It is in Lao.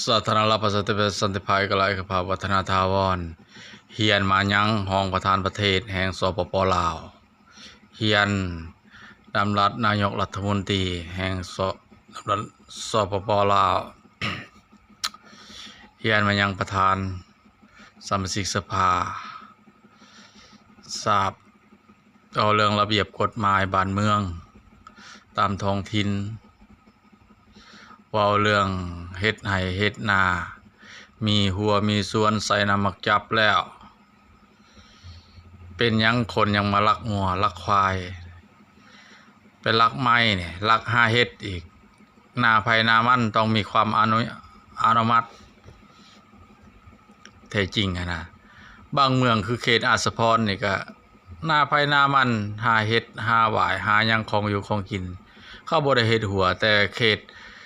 ສາທາລະນະລັດ ປະຊາທິປະໄຕ ສັນຕິພາບ ເອກະລາດ ເອກະພາບ ວັດທະນະຖາວອນ ຮຽນມາຍັງຮອງປະທານປະເທດແຫ່ງ ສປປ ລາວ, ຮຽນດຳລັດນາຍົກລັດຖະມົນຕີແຫ່ງ ສ ດຳລັດ ສປປ ລາວ, ຮຽນມາຍັງປະທານສະມາຊິກສະພາ, ຊາບ ເວົ້າເລື່ອງລະບຽບກົດໝາຍບ້ານເມືອງຕາມທ້ອງຖິ່ນ, ເວົ້າເລື່ອງເຮັດໄຮ່ເຮັດນາ, ມີຮົ້ວມີສວນໃສ່ນ້ຳໝາກຈັບແລ້ວ ເປັນຫຍັງຄົນຍັງມາລັກງົວລັກຄວາຍ, ໄປລັກໄມ້ນີ້ ລັກຫາເຫັດອີກ, ນາໃຜນາມັນຕ້ອງມີຄວາມອະນຸ ອະນຸມັດ. ແທ້ຈິງຫັ້ນນະ ບາງເມືອງຄືເຂດອາດສະພອນນີ້ກະ ນາໃຜນາມັນ ຫາເຫັດຫາຫວາຍ ຫາຫຍັງຂອງຢູ່ຂອງກິນ, ເຂົາບໍ່ໄດ້ເຮັດຮົ້ວ, ແຕ່ເຂດ